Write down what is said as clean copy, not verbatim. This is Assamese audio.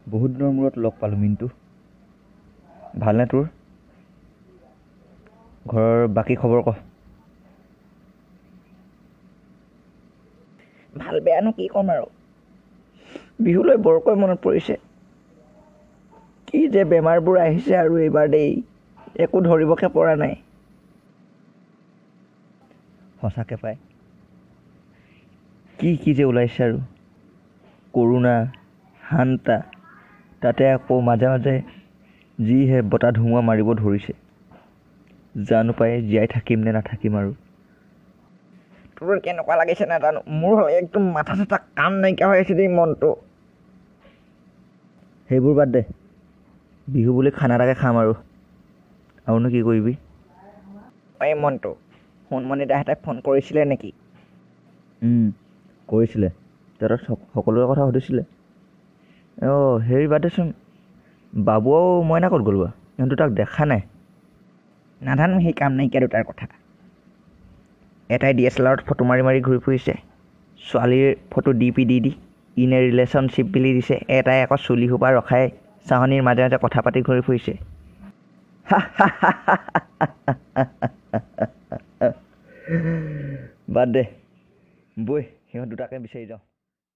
বহুত দিনৰ মূৰত লগ পালোঁ মিণ্টু। ভালনে তোৰ? ঘৰৰ বাকী খবৰ ক। ভাল বেয়ানো কি ক'ম আৰু, বিহুলৈ বৰকৈ মনত পৰিছে। কি যে বেমাৰবোৰ আহিছে আৰু এইবাৰ দেই, একো ধৰিবকে পৰা নাই। সঁচাকৈ পাই, কি কি যে ওলাইছে আৰু, কৰোণা, হান্তা, তাতে আকৌ মাজে মাজে যিহে বতাহ ধুমুহা মাৰিব ধৰিছে। জানো পাই জীয়াই থাকিম নে নাথাকিম আৰু। তোৰ কেনেকুৱা লাগিছে নাজানো, মোৰ হ'লে একদম মাথা চাথা কাম নাইকিয়া হৈ আছে দেই মনটো। সেইবোৰ বাদ দে, বিহু বুলি খানা এটাকে খাম আৰু, আৰুনো কি কৰিবি। এই মনটো, সোণমণি দাহঁতে ফোন কৰিছিলে নেকি? কৰিছিলে, তহঁতক সকলোৰে কথা সুধিছিলে। অঁ হেৰি বাদ দেচোন, বাবু আৰু মইনা ক'ত গ'ল বাৰু? ইহঁত দুটাক দেখা নাই। নাজানো সেই কাম নাইকিয়া দুটাৰ কথা। এটাই DSLRত ফটো মাৰি মাৰি ঘূৰি ফুৰিছে, ছোৱালীৰ photo D P the the in a relationship বুলি দিছে। এটাই আকৌ চুলি সোপা ৰখাই চাহনিৰ মাজে মাজে কথা পাতি ঘূৰি ফুৰিছে। বাদ দে, বৈ সিহঁত দুটাকে বিচাৰি যাওঁ।